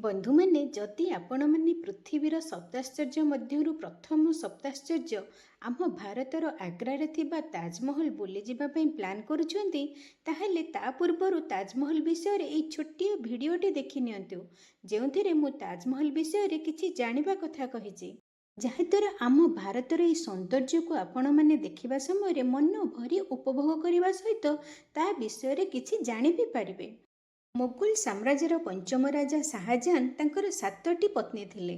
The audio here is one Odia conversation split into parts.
ବନ୍ଧୁମାନେ, ଯଦି ଆପଣମାନେ ପୃଥିବୀର ସପ୍ତାଶ୍ଚର୍ଯ୍ୟ ମଧ୍ୟରୁ ପ୍ରଥମ ସପ୍ତାଶ୍ଚର୍ଯ୍ୟ ଆମ ଭାରତର ଆଗ୍ରାରେ ଥିବା ତାଜମହଲ ବୁଲିଯିବା ପାଇଁ ପ୍ଲାନ୍ କରୁଛନ୍ତି, ତାହେଲେ ତା ପୂର୍ବରୁ ତାଜମହଲ ବିଷୟରେ ଏଇ ଛୋଟିଆ ଭିଡ଼ିଓଟି ଦେଖି ନିଅନ୍ତୁ, ଯେଉଁଥିରେ ମୁଁ ତାଜମହଲ ବିଷୟରେ କିଛି ଜାଣିବା କଥା କହିଛି, ଯାହାଦ୍ୱାରା ଆମ ଭାରତର ଏହି ସୌନ୍ଦର୍ଯ୍ୟକୁ ଆପଣମାନେ ଦେଖିବା ସମୟରେ ମନ ଭରି ଉପଭୋଗ କରିବା ସହିତ ତା ବିଷୟରେ କିଛି ଜାଣି ବି ପାରିବେ। ମୋଗଲ ସାମ୍ରାଜ୍ୟର ପଞ୍ଚମ ରାଜା ଶାହାଜାହାନ, ତାଙ୍କର ସାତଟି ପତ୍ନୀ ଥିଲେ।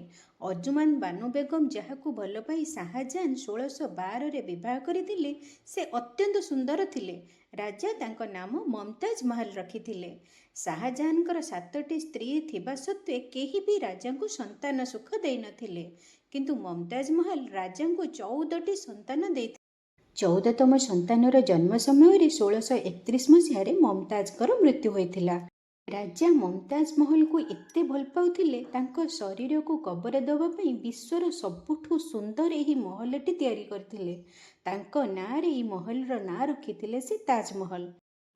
ଅର୍ଜୁମାନ ବାନୁ ବେଗମ, ଯାହାକୁ ଭଲ ପାଇ ଶାହାଜାହାନ 1612ରେ ବିବାହ କରିଥିଲେ, ସେ ଅତ୍ୟନ୍ତ ସୁନ୍ଦର ଥିଲେ। ରାଜା ତାଙ୍କ ନାମ ମମତାଜ ମହଲ ରଖିଥିଲେ। ଶାହାଜାହାନଙ୍କର ସାତଟି ସ୍ତ୍ରୀ ଥିବା ସତ୍ତ୍ୱେ କେହି ବି ରାଜାଙ୍କୁ ସନ୍ତାନ ସୁଖ ଦେଇନଥିଲେ, କିନ୍ତୁ ମମତାଜ ମହଲ ରାଜାଙ୍କୁ 14ଟି ସନ୍ତାନ ଦେଇଥିଲେ। 14ତମ ସନ୍ତାନର ଜନ୍ମ ସମୟରେ 1631 ମସିହାରେ ମମତାଜଙ୍କର ମୃତ୍ୟୁ ହୋଇଥିଲା। ରାଜା ମମତାଜ ମହଲକୁ ଏତେ ଭଲ ପାଉଥିଲେ, ତାଙ୍କ ଶରୀରକୁ କବର ଦେବା ପାଇଁ ବିଶ୍ୱର ସବୁଠୁ ସୁନ୍ଦର ଏହି ମହଲଟି ତିଆରି କରିଥିଲେ। ତାଙ୍କ ନାଁରେ ଏହି ମହଲର ନାଁ ରଖିଥିଲେ ସେ ତାଜମହଲ।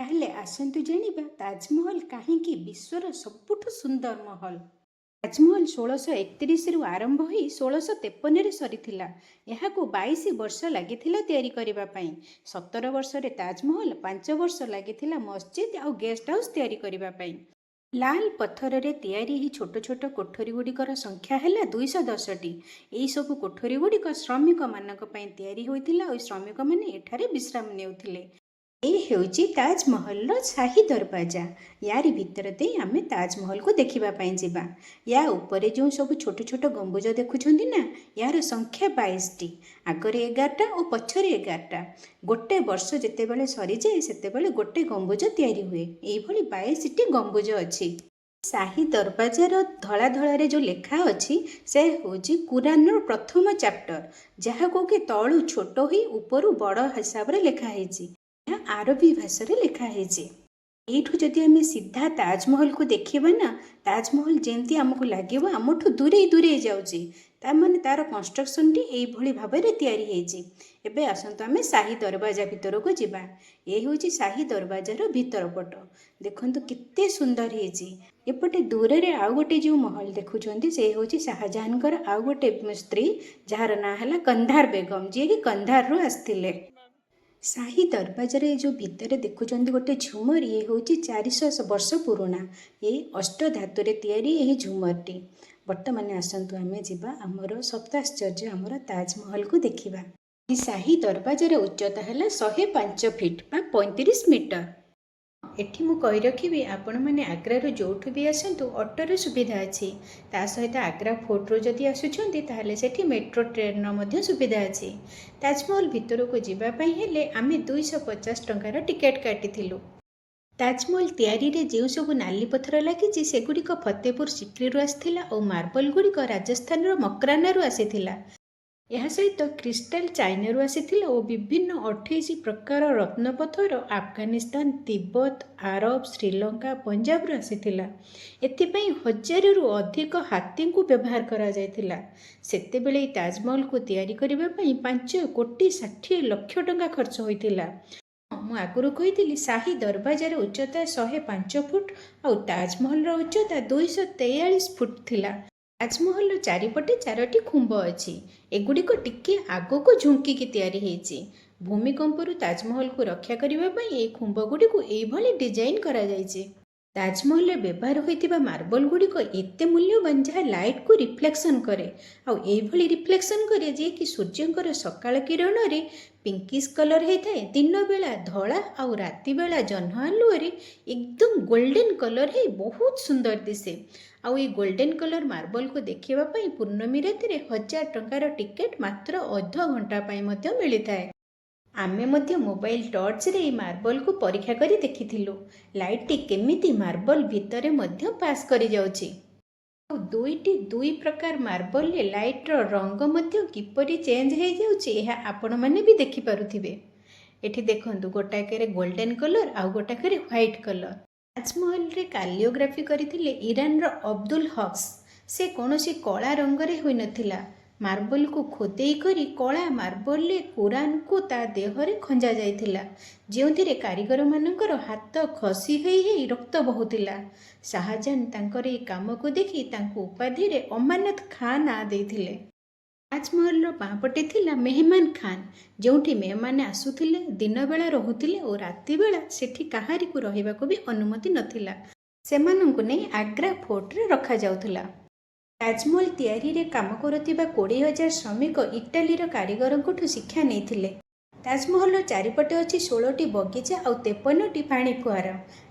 ତାହେଲେ ଆସନ୍ତୁ ଜାଣିବା, ତାଜମହଲ କାହିଁକି ବିଶ୍ୱର ସବୁଠୁ ସୁନ୍ଦର ମହଲ। ତାଜମହଲ 1631ରୁ ଆରମ୍ଭ ହୋଇ 1653ରେ ସରିଥିଲା। ଏହାକୁ 22 ବର୍ଷ ଲାଗିଥିଲା ତିଆରି କରିବା ପାଇଁ। 17 ବର୍ଷରେ ତାଜମହଲ, 5 ବର୍ଷ ଲାଗିଥିଲା ମସଜିଦ୍ ଆଉ ଗେଷ୍ଟ ହାଉସ୍ ତିଆରି କରିବା ପାଇଁ। ଲାଲ ପଥରରେ ତିଆରି ଏହି ଛୋଟ ଛୋଟ କୋଠରୀ ଗୁଡ଼ିକର ସଂଖ୍ୟା ହେଲା 210ଟି। ଏହିସବୁ କୋଠରୀ ଗୁଡ଼ିକ ଶ୍ରମିକମାନଙ୍କ ପାଇଁ ତିଆରି ହୋଇଥିଲା ଆଉ ଶ୍ରମିକମାନେ ଏଠାରେ ବିଶ୍ରାମ ନେଉଥିଲେ। ଏ ହେଉଛି ତାଜମହଲର ସାହି ଦରବାଜା। ୟାରି ଭିତର ଦେଇ ଆମେ ତାଜମହଲକୁ ଦେଖିବା ପାଇଁ ଯିବା। ୟା ଉପରେ ଯେଉଁ ସବୁ ଛୋଟ ଛୋଟ ଗମ୍ବୁଜ ଦେଖୁଛନ୍ତି ନା, ୟାର ସଂଖ୍ୟା 22ଟି। ଆଗରେ 11ଟା ଓ ପଛରେ 11ଟା। ଗୋଟେ ବର୍ଷ ଯେତେବେଳେ ସରିଯାଏ, ସେତେବେଳେ ଗୋଟେ ଗମ୍ବୁଜ ତିଆରି ହୁଏ। ଏଇଭଳି 22ଟି ଗମ୍ବୁଜ ଅଛି। ସାହି ଦରବାଜାର ଧଳା ଧଳାରେ ଯେଉଁ ଲେଖା ଅଛି, ସେ ହେଉଛି କୁରାନର ପ୍ରଥମ ଚାପ୍ଟର, ଯାହାକୁ କି ତଳୁ ଛୋଟ ହୋଇ ଉପରୁ ବଡ଼ ହିସାବରେ ଲେଖା ହେଇଛି। ଏହା ଆରବୀ ଭାଷାରେ ଲେଖା ହେଇଛି। ଏଇଠୁ ଯଦି ଆମେ ସିଧା ତାଜମହଲକୁ ଦେଖିବା ନା, ତାଜମହଲ ଯେମିତି ଆମକୁ ଲାଗିବ ଆମଠୁ ଦୂରେଇ ଦୂରେଇ ଯାଉଛି। ତା ମାନେ ତାର କନଷ୍ଟ୍ରକ୍ସନଟି ଏଇଭଳି ଭାବରେ ତିଆରି ହେଇଛି। ଏବେ ଆସନ୍ତୁ, ଆମେ ସାହି ଦରବାଜା ଭିତରକୁ ଯିବା। ଏ ହେଉଛି ସାହି ଦରବାଜାର ଭିତର ପଟ। ଦେଖନ୍ତୁ, କେତେ ସୁନ୍ଦର ହେଇଛି। ଏପଟେ ଦୂରରେ ଆଉ ଗୋଟେ ଯେଉଁ ମହଲ ଦେଖୁଛନ୍ତି, ସେ ହେଉଛି ଶାହାଜାହାନଙ୍କର ଆଉ ଗୋଟେ ସ୍ତ୍ରୀ, ଯାହାର ନାଁ ହେଲା କନ୍ଧାର ବେଗମ, ଯିଏକି କନ୍ଧାରରୁ ଆସିଥିଲେ। ସାହି ଦରବାଜାରେ ଏ ଯେଉଁ ଭିତରେ ଦେଖୁଛନ୍ତି ଗୋଟେ ଝୁମର, ଇଏ ହେଉଛି 400 ବର୍ଷ ପୁରୁଣା। ଏଇ ଅଷ୍ଟ ଧାତୁରେ ତିଆରି ଏହି ଝୁମରଟି। ବର୍ତ୍ତମାନ ଆସନ୍ତୁ, ଆମେ ଯିବା ଆମର ସପ୍ତାଶ୍ଚର୍ଯ୍ୟ ଆମର ତାଜମହଲକୁ ଦେଖିବା। ଏହି ସାହି ଦରବାଜାର ଉଚ୍ଚତା ହେଲା 105 ଫିଟ୍ ବା 35 ମିଟର। ଏଠି ମୁଁ କହି ରଖିବି, ଆପଣମାନେ ଆଗ୍ରାରୁ ଯେଉଁଠୁ ବି ଆସନ୍ତୁ, ଅଟୋର ସୁବିଧା ଅଛି। ତା ସହିତ ଆଗ୍ରା ଫୋର୍ଟରୁ ଯଦି ଆସୁଛନ୍ତି, ତାହେଲେ ସେଠି ମେଟ୍ରୋ ଟ୍ରେନ୍ର ମଧ୍ୟ ସୁବିଧା ଅଛି। ତାଜମହଲ ଭିତରକୁ ଯିବା ପାଇଁ ହେଲେ ଆମେ 250 ଟଙ୍କାର ଟିକେଟ୍ କାଟିଥିଲୁ। ତାଜମହଲ ତିଆରିରେ ଯେଉଁ ସବୁ ନାଲି ପଥର ଲାଗିଛି, ସେଗୁଡ଼ିକ ଫତେପୁର ସିକ୍ରିରୁ ଆସିଥିଲା ଓ ମାର୍ବଲ ଗୁଡ଼ିକ ରାଜସ୍ଥାନର ମକରାନାରୁ ଆସିଥିଲା। ଏହା ସହିତ କ୍ରିଷ୍ଟାଲ ଚାଇନାରୁ ଆସିଥିଲା ଓ ବିଭିନ୍ନ 28 ପ୍ରକାର ରତ୍ନପଥର ଆଫଗାନିସ୍ତାନ, ତିବ୍ବତ, ଆରବ, ଶ୍ରୀଲଙ୍କା, ପଞ୍ଜାବରୁ ଆସିଥିଲା। ଏଥିପାଇଁ ହଜାରରୁ ଅଧିକ ହାତୀଙ୍କୁ ବ୍ୟବହାର କରାଯାଇଥିଲା। ସେତେବେଳେ ଏହି ତାଜମହଲକୁ ତିଆରି କରିବା ପାଇଁ 5 କୋଟି 60 ଲକ୍ଷ ଟଙ୍କା ଖର୍ଚ୍ଚ ହୋଇଥିଲା। ମୁଁ ଆଗରୁ କହିଥିଲି, ସାହି ଦରବାଜାର ଉଚ୍ଚତା 105 ଫୁଟ ଆଉ ତାଜମହଲର ଉଚ୍ଚତା 243 ଫୁଟ ଥିଲା। ତାଜମହଲର ଚାରିପଟେ ଚାରୋଟି ଖୁମ୍ବ ଅଛି। ଏଗୁଡ଼ିକ ଟିକିଏ ଆଗକୁ ଝୁଙ୍କିକି ତିଆରି ହେଇଛି। ଭୂମିକମ୍ପରୁ ତାଜମହଲକୁ ରକ୍ଷା କରିବା ପାଇଁ ଏହି ଖୁମ୍ବ ଗୁଡ଼ିକୁ ଏଇଭଳି ଡିଜାଇନ୍ କରାଯାଇଛି। ତାଜମହଲରେ ବ୍ୟବହାର ହୋଇଥିବା ମାର୍ବଲ ଗୁଡ଼ିକ ଏତେ ମୂଲ୍ୟବାନ, ଯାହା ଲାଇଟକୁ ରିଫ୍ଲେକ୍ସନ୍ କରେ ଆଉ ଏଇଭଳି ରିଫ୍ଲେକ୍ସନ୍ କରେ ଯିଏକି ସୂର୍ଯ୍ୟଙ୍କର ସକାଳ କିରଣରେ ପିଙ୍କିସ୍ କଲର୍ ହେଇଥାଏ, ଦିନ ବେଳା ଧଳା ଆଉ ରାତି ବେଳା ଜହ୍ନ ଆଲୁଅରେ ଏକଦମ ଗୋଲ୍ଡେନ୍ କଲର୍ ହେଇ ବହୁତ ସୁନ୍ଦର ଦିଶେ। ଆଉ ଏଇ ଗୋଲ୍ଡେନ୍ କଲର୍ ମାର୍ବଲକୁ ଦେଖିବା ପାଇଁ ପୂର୍ଣ୍ଣମୀ ରାତିରେ 1000 ଟଙ୍କାର ଟିକେଟ୍ ମାତ୍ର ଅଧ ଘଣ୍ଟା ପାଇଁ ମଧ୍ୟ ମିଳିଥାଏ। ଆମେ ମଧ୍ୟ ମୋବାଇଲ ଟର୍ଚ୍ଚରେ ଏଇ ମାର୍ବଲକୁ ପରୀକ୍ଷା କରି ଦେଖିଥିଲୁ, ଲାଇଟଟି କେମିତି ମାର୍ବଲ ଭିତରେ ମଧ୍ୟ ପାସ୍ କରିଯାଉଛି ଆଉ ଦୁଇଟି ଦୁଇ ପ୍ରକାର ମାର୍ବଲରେ ଲାଇଟର ରଙ୍ଗ ମଧ୍ୟ କିପରି ଚେଞ୍ଜ ହେଇଯାଉଛି, ଏହା ଆପଣମାନେ ବି ଦେଖିପାରୁଥିବେ। ଏଠି ଦେଖନ୍ତୁ, ଗୋଟାକରେ ଗୋଲ୍ଡେନ୍ କଲର୍ ଆଉ ଗୋଟାକରେ ହ୍ୱାଇଟ୍ କଲର୍। ତାଜମହଲରେ କାଲିଓଗ୍ରାଫି କରିଥିଲେ ଇରାନର ଅବଦୁଲ ହକ୍ସ। ସେ କୌଣସି କଳା ରଙ୍ଗରେ ହୋଇନଥିଲା। ମାର୍ବଲକୁ ଖୋଦେଇ କରି କଳା ମାର୍ବଲରେ କୁରାନକୁ ତା ଦେହରେ ଖଞ୍ଜା ଯାଇଥିଲା, ଯେଉଁଥିରେ କାରିଗରମାନଙ୍କର ହାତ ଖସି ହେଇ ହେଇ ରକ୍ତ ବହୁଥିଲା। ଶାହାଜାହାନ ତାଙ୍କର ଏହି କାମକୁ ଦେଖି ତାଙ୍କୁ ଉପାଧିରେ ଅମାନତ ଖାଁ ନାଁ ଦେଇଥିଲେ। ତାଜମହଲର ବାଁ ପଟେ ଥିଲା ମେହମାନ ଖାନ, ଯେଉଁଠି ମେହମାନ ଆସୁଥିଲେ, ଦିନବେଳା ରହୁଥିଲେ ଓ ରାତିବେଳା ସେଠି କାହାରିକୁ ରହିବାକୁ ବି ଅନୁମତି ନଥିଲା। ସେମାନଙ୍କୁ ନେଇ ଆଗ୍ରା ଫୋର୍ଟରେ ରଖାଯାଉଥିଲା। ତାଜମହଲ ତିଆରିରେ କାମ କରୁଥିବା 20,000 ଶ୍ରମିକ ଇଟାଲୀର କାରିଗରଙ୍କଠୁ ଶିକ୍ଷା ନେଇଥିଲେ। ତାଜମହଲର ଚାରିପଟେ ଅଛି 16ଟି ବଗିଚା ଆଉ 53ଟି ପାଣି ଫୁଆର।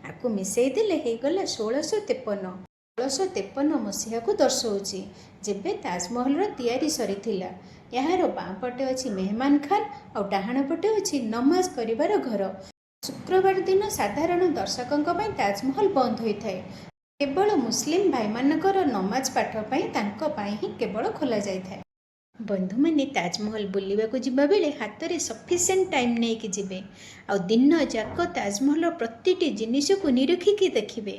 ଆକୁ ମିଶାଇ ଦେଲେ ହେଇଗଲା 1653। 1653 ମସିହାକୁ ଦର୍ଶାଉଛି, ଯେବେ ତାଜମହଲର ତିଆରି ସରିଥିଲା। ଏହାର ବାଁ ପଟେ ଅଛି ମେହମାନ ଖାନ ଆଉ ଡାହାଣ ପଟେ ଅଛି ନମାଜ କରିବାର ଘର। ଶୁକ୍ରବାର ଦିନ ସାଧାରଣ ଦର୍ଶକଙ୍କ ପାଇଁ ତାଜମହଲ ବନ୍ଦ ହୋଇଥାଏ। କେବଳ ମୁସଲିମ ଭାଇମାନଙ୍କର ନମାଜ ପାଠ ପାଇଁ, ତାଙ୍କ ପାଇଁ ହିଁ କେବଳ ଖୋଲା ଯାଇଥାଏ। ବନ୍ଧୁମାନେ, ତାଜମହଲ ବୁଲିବାକୁ ଯିବା ବେଳେ ହାତରେ ସଫିସିଏଣ୍ଟ ଟାଇମ୍ ନେଇକି ଯିବେ ଆଉ ଦିନ ଯାକ ତାଜମହଲର ପ୍ରତିଟି ଜିନିଷକୁ ନିରଖିକି ଦେଖିବେ।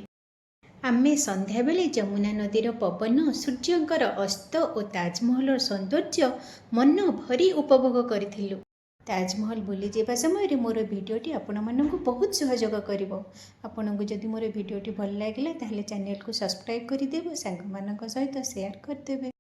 ଆମେ ସନ୍ଧ୍ୟାବେଳେ ଯମୁନା ନଦୀର ପବନ, ସୂର୍ଯ୍ୟଙ୍କର ଅସ୍ତ ଓ ତାଜମହଲର ସୌନ୍ଦର୍ଯ୍ୟ ମନ ଭରି ଉପଭୋଗ କରିଥିଲୁ। ତାଜମହଲ ବୁଲିଯିବା ସମୟରେ ମୋର ଭିଡ଼ିଓଟି ଆପଣମାନଙ୍କୁ ବହୁତ ସହଯୋଗ କରିବ। ଆପଣଙ୍କୁ ଯଦି ମୋର ଭିଡ଼ିଓଟି ଭଲ ଲାଗିଲା, ତାହେଲେ ଚ୍ୟାନେଲକୁ ସବସ୍କ୍ରାଇବ୍ କରିଦେବେ, ସାଙ୍ଗମାନଙ୍କ ସହିତ ସେୟାର କରିଦେବେ।